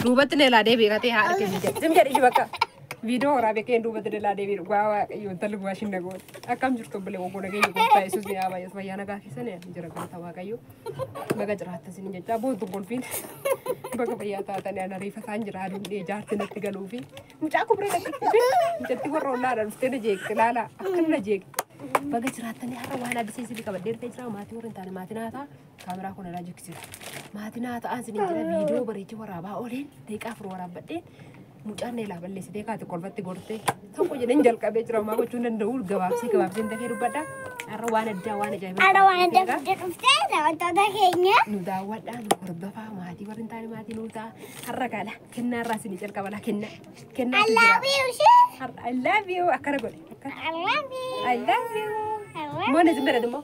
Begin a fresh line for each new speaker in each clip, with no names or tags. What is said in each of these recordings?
Duubatti na ilaa deebi'ee katee haadha keenya jedhe. Sim jedhe ishii bakka. Viidiyoo waraabee keen duubatti na ilaa deebi'ee dhugaa Waaqayyo intalli bu'aa ishiin nagooti. Akkam jirtu obboleewwan koo, nageenya gooftaa Yesuus ni haa baay'atu, fayyaa nagaa keessan jira, galata Waaqayyo. Baga jiraattan isin jechaa, boontu kolfiin baga fayyaa taatanii. Ana ariifataan jira, aduun dhee jaarti natti galuu fi mucaa kubree dhaqxe mucatti warra ollaadha dhuftee na jeeqxe, laala akkana na jeeqxe. Baga jiraattanii. Har'a waan addisee isinii qabadhee dhufee jira. Maatii warra hin taane maatii naa ta'a. Kaameraa kun irraa jiksira. Maatii naa ta'an isin jira. Viidiyoo bareechee waraabaa ooleen, daqiiqaa 4 waraabbadheen mucaan na ilaa balleessitee kaate, kolfatti gortee tokko jedheen jalqabee jira. Homaa gochuu hin danda'u, gabaabsee gabaabsee dafee dubbadha. Har'a waan addaa, waan ajaa'ibaa
Har'a waan adda fidee dhuftee daawwattoota keenya.
Nu daawwadhaa, nu hordofaa, maatii warri hin taane maatii nuu ta'a. Har'a gaala kennaa irraa isinii jalqaba laa, kennaa kennaa.
I love you ishee.
Har'a I love you akkana godhe akkana.
I love you.
I love you.
I love
Moon isin biratti immoo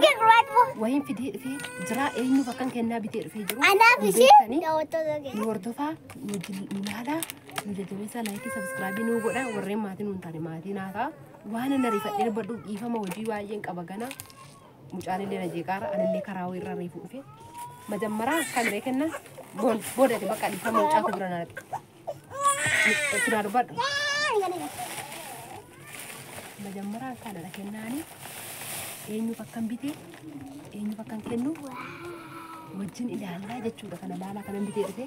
you.
wayiin fidee dhufee jira, eenyuuf akkan kennaa bitee dhufee jiru.
Anaaf
nu
ishee
beektanii.
Daawwattoota keenya.
Nu hordofaa, nu ilaalaa, nu jajjabeessaa, like, subscribe nuu godha. Warreen maatii nu hin taane maatii naa ta'a. Waan ani ariifadhee dubbadhuuf dhiifama, hojii baay'een qaba gana. Mucaan illee na jeeqaara, anillee karaa wayirraa reefu dhufe. Majammaraa kan ree kenna boon boodate bakka, dhiifama, mucaa koo bira na dhaqe. Itti dubbadhu. Majammaraa kanadha kennaani. Eenyuuf akkan bitee, eenyuuf akkan kennu wajjin ilaallaa jechuudha. Kana ilaalaa, kanan bitee dhufe.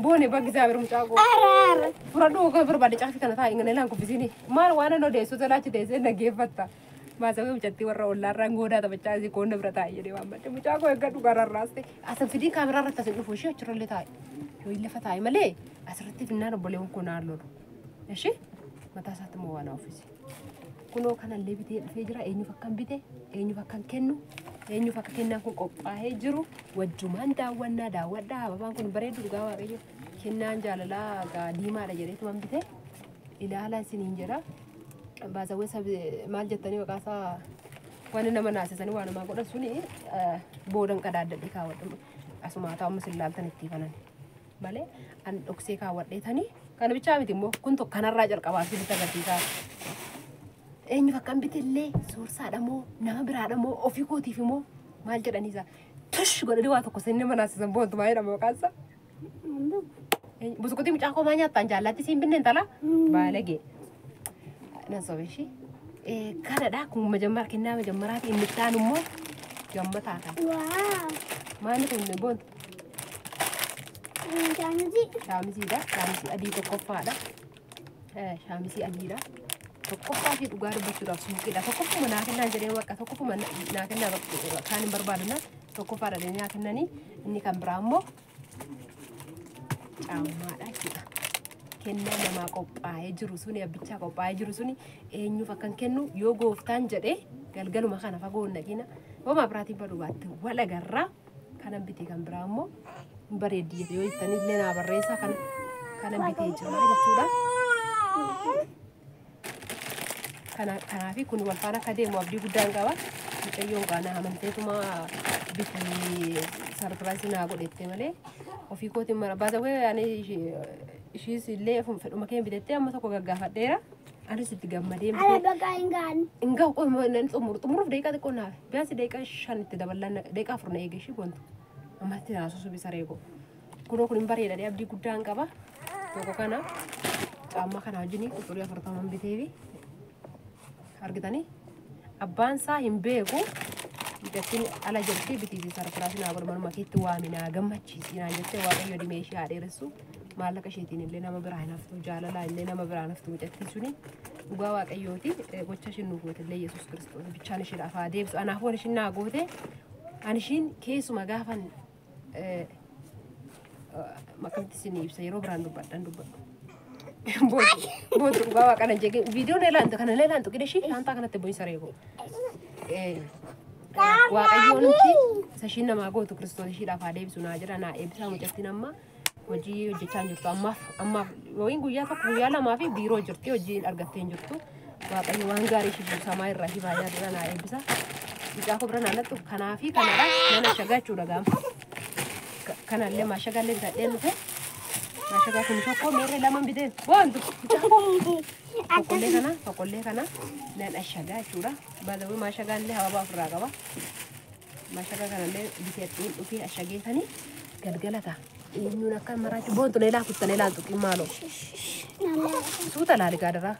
Boone bakki isaa bira mucaa koo.
Araara.
Fudhadhu kan barbaade, caafii kana taa'e ingana ilaan kuffisiini. Maal waan an odeessu salaachi teessee dhaggeeffatta. Maasawee mucattii warra ollaarraan goodaa taphachaa asii koonna bira taa'e jedhee waan madde mucaa koo eeggadhu gararraaste. Asan fidiin kaameraa irratti asin dhufu, ishee achirrallee taa'e. Yoo lafa taa'e malee asirratti finnaan obboleewwan koo naan lolu. Ishee mataa isaatti immoo waan ofiisi. Kunoo kanallee bitee dhufee jira. Eenyuuf akkan bite, eenyuuf akkan kennu, eenyuuf akka kennaan kun qophaa'ee jiru wajjumaan daawwannaa, daawwadhaa. Ababaan kun bareedu, dhugaa Waaqayyo. Kennaan jaalalaa gaa diimaadha jedheetuman bite, ilaala isiniin jedha. Baasawwee sabi maal jettanii maqaasaa waan nama naasisanii waan namaa godhan suni boodan qadaaddadhee kaawwadhu, asumaa ta'u ammas ilaaltan itti fanan malee an dhoksee kaawwadheetanii. Kana bichaa miti immoo, kun tokko kanarraa jalqabaa isinitti agarsiisaa. Eenyuuf akkan bitellee, soorsaadha moo nama biraadha moo ofii kootiif immoo maal jedhaniisa tush godhanii waa tokko isin nama naasisan, boontu maa jedhama maqaan isaa? Buskutii mucaa koo maa nyaattaan jaallatti siin binne intala? Baalagee. Nan sobe ishii. Kanadha kun majammara, kennaa majammaraati. Inni itti aanu immoo gammataa kan.
Wow.
Maali kun, boontu?
Shaamizii.
Shaamisiidha. Shaamisii adii tokkoffaadha. Shaamisii adiidha. Tokkoffaa fi dhugaa dubbachuudhaaf suuqiidha. Tokkoffuma naa kennaa jedhee, bakka tokkoffuma naa kennaa, bakka kaan hin barbaaduna tokkoffaadha jedhanii naa kennanii. Inni kan biraa immoo caammaadha jechuudha. Kennaa namaa qophaa'ee jiru suni, abbichaa qophaa'ee jiru suni, eenyuuf akkan kennu yoo gooftaan jedhee galgaluma kana fagoo hin dhaqina. Homaa biraatiin baduu baatte wal agarraa. Kanan bitee kan biraa immoo hin bareeddi jette yoo jettanii illee naa barreessaa. Kan kanan bitee jira jechuudha. Kanaafi kun wal faana akka deemu abdii guddaan qaba. Mucayyoon qaana amanteetuma biti surprise naa godhette malee ofii kootiin mara baasawee ani ishiis illee fedhuma kee bitettee amma tokko gaggaafadheera. Anis itti gammadee
Ala
bitee.
bakka hin gahan.
Hin gahu, qoy, xumuru xumuruuf daqiiqaa xiqqoo naaf, biyaansi daqiiqaa 5 itti daballaan, daqiiqaa 4 na eege ishii bontu. Ammatti naasuu bisa reego. Kunoo kun hin bareedadhe, abdii guddaan qaba. Tokko kana caammaa kana wajjin quxurii 40 biteefi argitanii, abbaan isaa hin beeku. Mucattiin ala jirti, bitiifi surprise naa godhu, manuma keetti waaminaa gammachiisi naan jettee. Waaqayyo dhimee ishee haa dheeressu, maallaqa isheetiin illee nama biraa hin haftu, jaalalaa illee nama biraa hin haftu. Mucattiin suni dhugaa Waaqayyooti, gocha ishiin nu goote illee Yesuus Kiristoos bichaan isheedhaaf haa deebisu. Anaaf waan ishiin naa goote, ani ishiin keessuma gaafan akkamitti isin ibsa, yeroo biraan dubbadhan dubbadhu. Bootu dhugaa Waaqa nan jege viidiyoon ilaantu kana ilaantu qidhe ishii shaantaa kanatti bu'in saree koo. Waaqayyoon isa ishiin namaa gootu Kiristoos ishiidhaaf haa deebisu naa jedha, naa eebbisaa. Mucattiin amma hojii hojjechaa hin jirtu ammaaf, ammaaf yookiin guyyaa tokko guyyaa lamaa fi biiroo jirti, hojii argattee hin jirtu. Waaqayyo waan gaarii ishii samaa irraa ishii baay'ee dura naa eebbisa. Mucaa koo bira naannattu kanaa fi kanadha mana shagaachuudha gaama. Kanallee maashagaallee bitadheen dhufe. Maashagaa kun tokko meerree lama biteen boontu mucaa koo. Tokkollee kana, tokkollee kana nan ashagaa jechuudha. Baadawee maashagaallee hababaa ofirraa qaba. Maashagaa kanallee bitee dhufee ashageetanii galgala ta'a. Eenyuun akka maraachu boontu na ilaa kuttan ilaa tuqii maaloo. Suuta laali gaadaraa.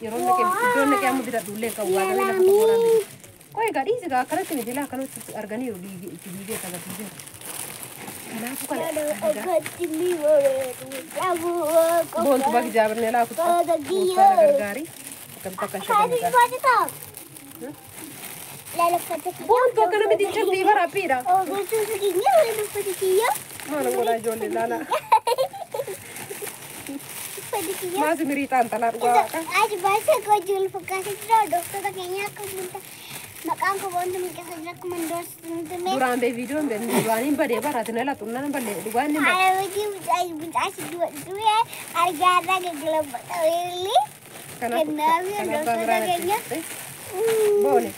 Yeroo naqee iddoon naqee amma bitadhu illee qabu waa ta'ee lafa qooraan bitu. Qoy egaa dhiisi gaa akkanatti miti ilaa akkanatti arganiiru dhiigi itti dhiigee agarsiiseera. Kanaafuu kana boontu bakki jaabirnee laa kuttaa gooftaan gargaari akkamitti akka shagamu gaa. Boontu akkana miti cirtii baraphiidha. Maal godhaa ijoollee laalaa. Maasi mirii xaanxalaa dhugaa waaqa.
Ati baasee gochuun fakkaatee jira. Hordoftoota keenya akka maqaan koo wanti miidhagaa jira akkuma hin
Duraan bee viidiyoon bee duraaniin badee baraati na laatu nan ballee dhugaan ni badee.
Arabii mucaasi du'ee argaarraa gaggalabata weelli.
Kanaaf
Kanaaf
kanaaf biraa
hordoftoota keenya.
Boone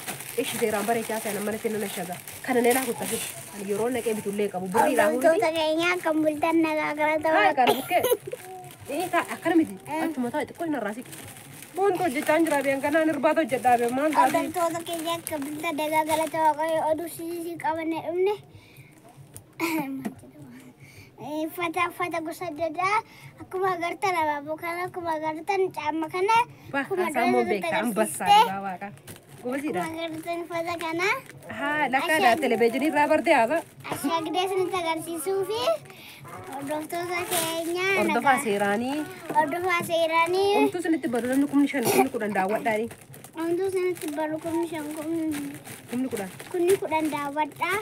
ishi seeraan bareechaa seena mana itti nana shaga. Kana neelaa kuttasi. Ani yeroo naqee bitullee qabu birriidhaa hundi.
Hordoftoota keenya kan bultan nagaa gara
Haa
ta'u.
kana bukkee. Ee taa akkana miti. Achuma taa xiqqoo hin arraasi. Boontu hojjechaa hin jira been kanaan irbaata hojjedhaa been maal taatee.
Hordoftoota keenya kan bultan nagaa gara ta'u oduu siisii qabanne dhumne. Uffata uffata gosa adda addaa akkuma agartan abaaboo kana akkuma agartan caamma kana
Bah
akkuma
haasaan moo
dura
beektaa ambassaa
agarsiiste
dhugaa waaqa. Gobasiidha.
akkuma agartan uffata kana
Haa lakkaadha televezyiinii irraa bartee haasa.
ashaagdee isinitti agarsiisuu fi hordoftoota keenya
Hordofaa seeraanii.
hordofaa seeranii
Homtuu isinitti baru namni 5,000 10,000 daawwadhaani.
homtuu isinitti baru 5,000
10,000.
10,000 daawwadhaa.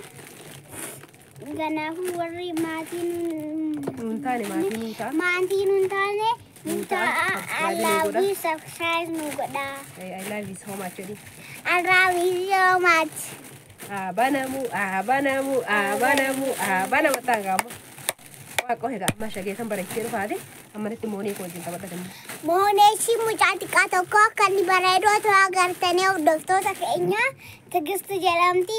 Kanaafuu warri maatiin
Nuun taane maatii nuun ta'a.
maatii nuun taane nuun ta'a.
Subscribe
I
nu
love
godha.
you, subscribe nu godha.
I love you so much jedhi.
I love you so much.
Haa banamu haa banamu haa banamu haa banamu ta'an Waaqa egaa amma shageessan bareechee dhufaati ammanatti moonii koo wajjin taphadhatanii.
Mooneeshii mucaa xiqqaa tokko akka inni bareedu otoo agartanii hordoftoota keenya Tigistu jedhamti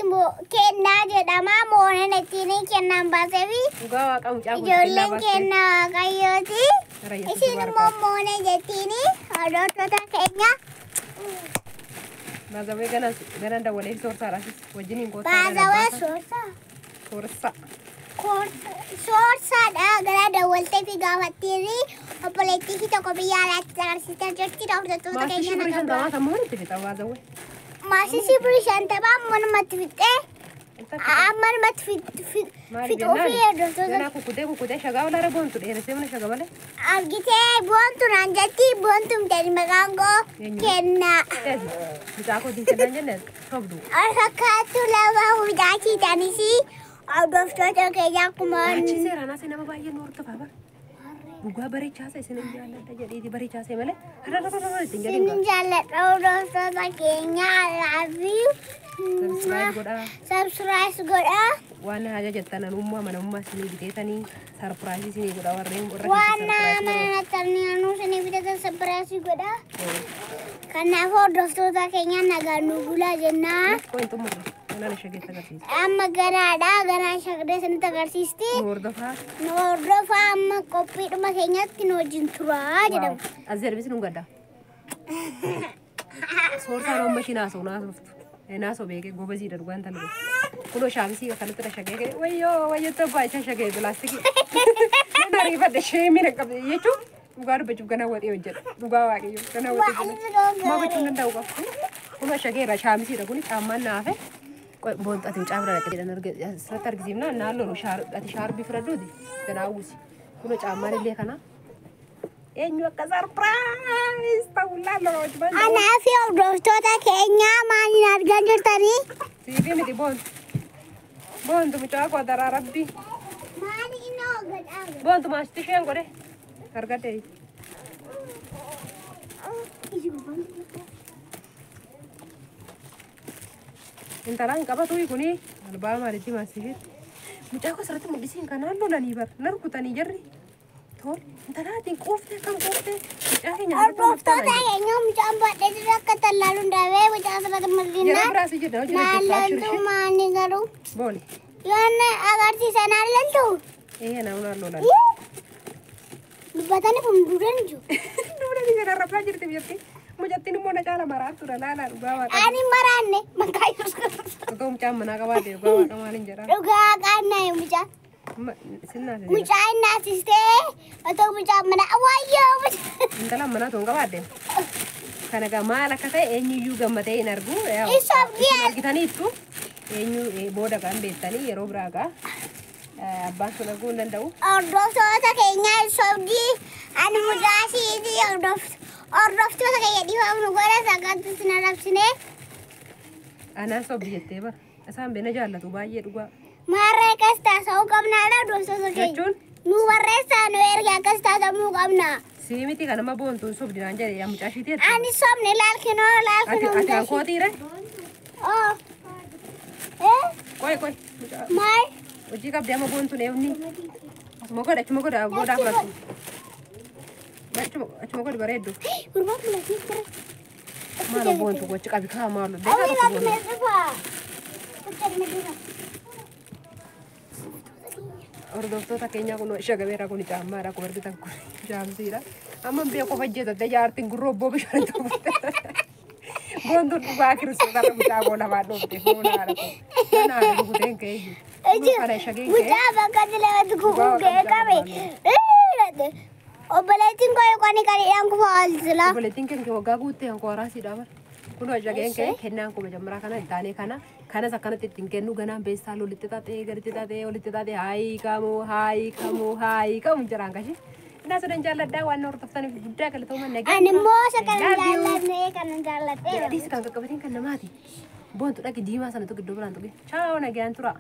kennaa jedhama mooneen ittiin kennaan baasee fi
Dhugaa waaqa mucaa koo
ijoolleen
baastee.
kennaa waaqayyooti.
Gara Yesuus
Isin immoo
barakaatu.
moonee jettiin hordoftoota keenya
Baazawee ganan ganan dawwalee soorsaadhaasis wajjiniin koottaa
baazawee soorsaa.
Soorsa.
Soorsaadha gara dawwaltee fi gaafattiini obboleettii fi tokko biyya alaatti agarsiisaa jirti hordoftoota
Maasii
keenya
shibirii
nagaa.
shantamaa kan manatti fixa baazawee.
Maasii shibirii shantamaa manumatti fixee manumatti
Maali
fixuu fi
jennaan
hordoftoota
ganaa kukkutee kukkutee shagaa olaara boontu dheeressee mana shaga malee.
argitee boontu naan jetti boontu miti maqaan koo
Eenyu?
kennaa.
Teesi mucaa kootiin kennaan jenne sobdu.
Ol fakkaattu lama mucaachiitanis hordoftoota keenya akkuma
Achi seeraan asii nama baay'ee nu hordofaa bara. Dhugaa bareechaasa isin hin jaalladha jedheeti bareechaasee malee hararararara ittiin jedhin
Isin jaalladha hordoftoota keenya I love you.
Subscribe godhaa.
Subscribe godhaa.
Waan haja jettan anummaa manummaa isinii biteetanii surprise isinii godha warreen warra
Waan
keessa surprise
mana
godhu.
nattanii anuu isinii bitatan surprise godhaa. Kanaaf hordoftoota keenya nagaan nu bulaa jennaa.
Qoyin xumurre kanaan shageessa agarsiisa.
Amma ganaadha. Ganaa shagdee isinitti agarsiisti.
Nu hordofaa.
Nu hordofaa amma qophiidhuma keenyatti nu wajjin turaa jedhama.
As jedhamis nu gadda. Soorsaan amma ishii naasoo naasoftu. Naasoo beekee gobaziidha dhugaan tan dhugu. Kunoo shaamisii akkanatti dha shagee ga'e wayyoo wayyoo tabbaa isha shagee pilaastikii. Nan ariifadhe sheemii na qabde jechuun dhugaa dubbachuuf ganaa waxee hojjedha. Dhugaa waaqayyo ganaa waxee hojjedha. Maa gochuu hin danda'u qabu. Kunoo shageera shaamisiidha kuni caammaan naafe. Boontu ati mucaa bira dhaqee jedhan asirratti argisiifna naan lolu ati shaarbii filadhuuti ganaa uwwisi. Kunoo caammaan illee kana. Eenyu akka surprise ta'u laalloo hojii
Anaa fi hordoftoota keenyaa maaliin argaa jirtanii?
Siifii miti boontu. Boontu mucaa koo daraa rabbii.
Maaliin hojjetaa?
Boontu maasitti isheen godhe. Argadhe. Intalaan qabatu kuni albaa maalitti maasisheetti. Mucaa koo asirratti mul'isiin kanaan lolanii bar na rukutanii jarri. Tole intalaatiin quuftee kan quuftee mucaa keenya asirratti
Hordoftoota
mul'iftaa
keenya mucaan baadhee jira akka tallaaluun dabee mucaa asirratti
Yeroo
mul'inaa.
biraas jedha hojii hojjechaa
Naallantu
shirshir.
maani garuu
Booni.
yoon agarsiisa naallantu
Ee nama lolan.
dubbatanii kun duran jiru.
Duudanii sana rafaa jirti biyyattii. Mucattiin immoo na caala maraattuudha laalaa dhugaa waaqa.
Ani maraanne maqaa Yesuus Kiristoos.
Otoo mucaan manaa qabaate dhugaa waaqa maaliin jedhaa.
Dhugaa qaannaa mucaa.
Sinnaasise.
Mucaa hin naasistee otoo mucaa mana wayyoo.
Intala manaa tuun qabaadde. Kana gaa maal akka ta'e eenyuyyuu gammadee hin argu.
Isaaf
Isin argitaniittu eenyu booda kan beektanii yeroo biraa gaa abbaan sun arguu hin danda'u.
Hordoftoota keenya, sobdii ani mucaa ishiitii. Hordoftoota keenya, dhiifama nu godha, sagantuu sin arrabsine.
Anaan sobdi jettee bara. Isaan beena jaallatu baay'ee dhugaa.
Maarree akkas taasisuu qabnaadha, hordoftoota keenya.
Jechuun
Nu barreessaa, nu erga, akkas taasifamuu qabna.
Sii miti kan nama boontuun sobdi naan jedhe yaa mucaa ishiitii jette.
Ani sobne, laalkinoo
Ati
laalkinoo.
ati kan kootiire?
Oh. Eh?
Qoy qoy. Mucaa
Maal?
hojii qabdi amma boontuun eewni. Asuma godha, achuma godha, boodaa fudhattu. Achuma achuma godhi bareeddu.
Gurbaan mul'atee jira.
Maaloo boontu gochi qabi kaa maaloo.
Awwi
Beekaa tokko
lakkina
boontu.
dhufa. Kuchatti dhufa.
Hordoftoota keenyaa, kun shagameera, kun caammaadha, akkuma argitan kun jaamsiidha. Amma hin beeku, qofa hojjetatte jaartiin gurroo obboo bishaan itti buufte. Boontuun dhugaa kiristoota irra mucaa koo lafaan dhoofte foon haadha koo. Mana haadha rukuteen ka'ee jiru. Kana shageen ka'ee.
Mucaa bakka lamatti kufuu ka'ee qabe. Obboleettiin koo yookaan qaliidhaan kufa oolchila.
Obboleettiin keenya waggaa guuttee kan kooraasiidha bara. Kun shageen ka'ee kennaan kun majammaraa kana hin taane kana kanas akkanatti ittiin kennu ganaan beessaa olitti xaxee gaditti xaxee olitti xaxee haayi kamuu haayi kamuu haayi kamuu jiraan kashi. Innaa sunan jaalladhaa, waan na hordoftaniif guddaa galatooma, nagaa.
Ani immoo isa kana
Love you.
jaalladhee kana jaalladhee.
Dhiisi kan qaqqabatiin kan namaati. Boontu dhaqi, diimaa sana tuqi, iddoo biraan tuqi. Chaaw, nagaan tura.